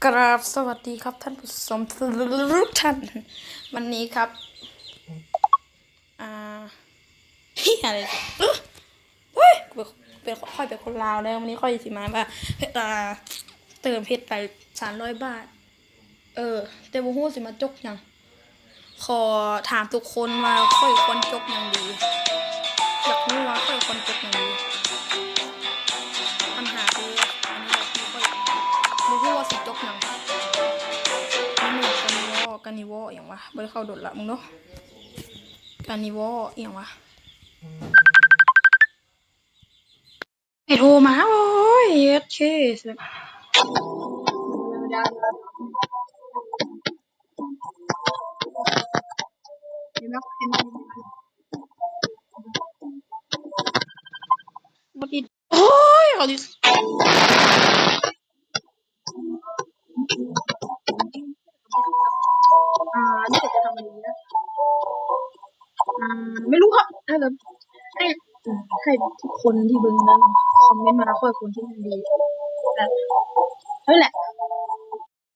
ກາບສະຫວັດດີຄັບທ່ານຜູ້ຊົມທຸກທ່ານ ວັນນີ້ຄັບ ອ່າ ເຮີ້ຍ ອະໄລ ເອີ ເຮີ້ຍ ເປັນ ເປັນ ຂ້ອຍເປັນຄົນລາວເດີ ວັນນີ້ຂ້ອຍຊິມາວ່າ ເອີ ເຕີມເພັດໄປສາມຮ້ອຍບາດ ເອີ ແຕ່ບໍ່ຮູ້ຊິມາຈົກຫຍັງ ຂໍຖາມທຸກຄົນວ່າຂ້ອຍຄວນຈົກຫຍັງດີ ຢາກຮູ້ວ່າຂ້ອຍຄວນຈົກຫຍັງດີ ບັນຫາຄື ອັນນີ້ແຫຼະທີ່ຂ້ອຍບໍ່ຮູ້ວ່າຊິຈົກຫຍັງ ມີການິວໍ ການິວໍ ອີ່ຫຍັງວະ ບໍ່ໄດ້ເຂົ້າດົນລະ ມຶງເນາະ ການິວໍ ອີ່ຫຍັງວະ ໃຫ້ໂທມາ ໂອ້ຍ ເຮັດເຄ ບໍ່ຕິດ ໂອ້ຍ ເຂົາຊິ ອ່າ ນີ້ກໍຈະທຳອັນນີ້ນະ ອ່າ ໄມ່ຮູ້ເນາະ ໃຫ້ແບບ ໃຫ້ ໃຫ້ທຸກຄົນທີ່ເບິ່ງນະ ຄອມເມັນມາ ຂ້ອຍຄວນທີ່ດີ ແບບ ນັ້ນແຫຼະ.